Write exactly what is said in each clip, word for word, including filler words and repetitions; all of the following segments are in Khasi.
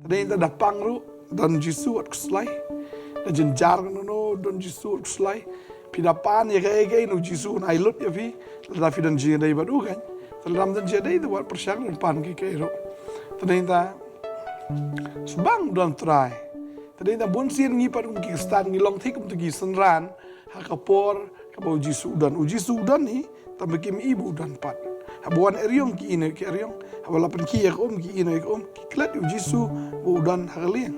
Dei da pang ruh, don Jisu wat khuslai. Da jynjar kano kano, don Jisu wat khuslai. Phi da pan ïa kaei kaei, u Jisu un ai lut ïa phi. Lada phi don jingïadei bad u kan. Te lada ym don jingïadei te wat pyrshang, don pan kaei kaei ruh. Te dei da sbang don Trai. Te dei da bun sien ngi pat kum ki Khristan ngi long thik kum tu ki synran. Ha ka por kaba u Jisu u don. U Jisu u don hi, tang ba kim i ba u don pat. Haba wan eriong ki i noh ki eriong. Haba la pynkhih ïa ka um ki i noh ïa ka um. Ki klet ïa u Jisu ba u don ha ka lieng.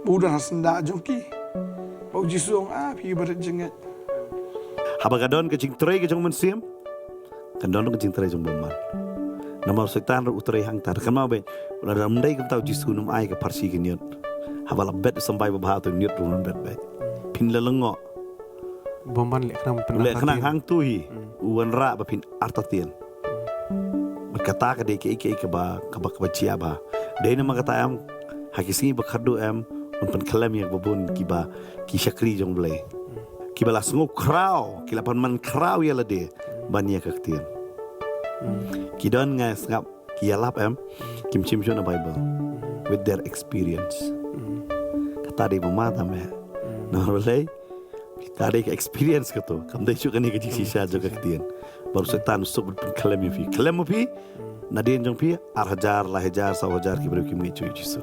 Ba u don ha syndah jong ki. Ba u Jisu u ong, ah, phi barit jingngeit. Haba ka don ka jingtrei ka jong u Mynsiem, kan don ka jingtrei jong u bymman. Namar u Soitan ruh u trei hangta. Kan ma beit, lada ym dei kumta u Jisu un ym ai ka pharshi ka niut. Haba la bet u symbai babha te niut ruh un bet beit. Phin la lyngngoh. Bymman leh khnang pyn- Leh khnang hangtu hi. Hmm. U wanrah ba phin artatien. Bad kata ka dei kaei kaei kaba, kaba, kaba jia bha. Dei namar kata em, ha ki sngi ba khatduh em, un pynkhlem ïa kiba bun kiba, ki shakri jong u Blei. Kiba la sngewkhraw, ki la pan man khraw ïa lade ban ïa ka ktien. Ki don, nga sngap ki ïalap em, kim shim shuh na Bible with their experience. Kata dei ba ma tam eh. Namar balei? Kata dei ka experience kato. Kam dei shuh kane ka jingshisha jong ka ktien. Bad u Soitan u suk ban pynkhlem ïa phi. Khlem ma phi, nadien jong phi, ar hajar, lai hajar, saw hajar ki briew kim ngeit shuh ïa u Jisu.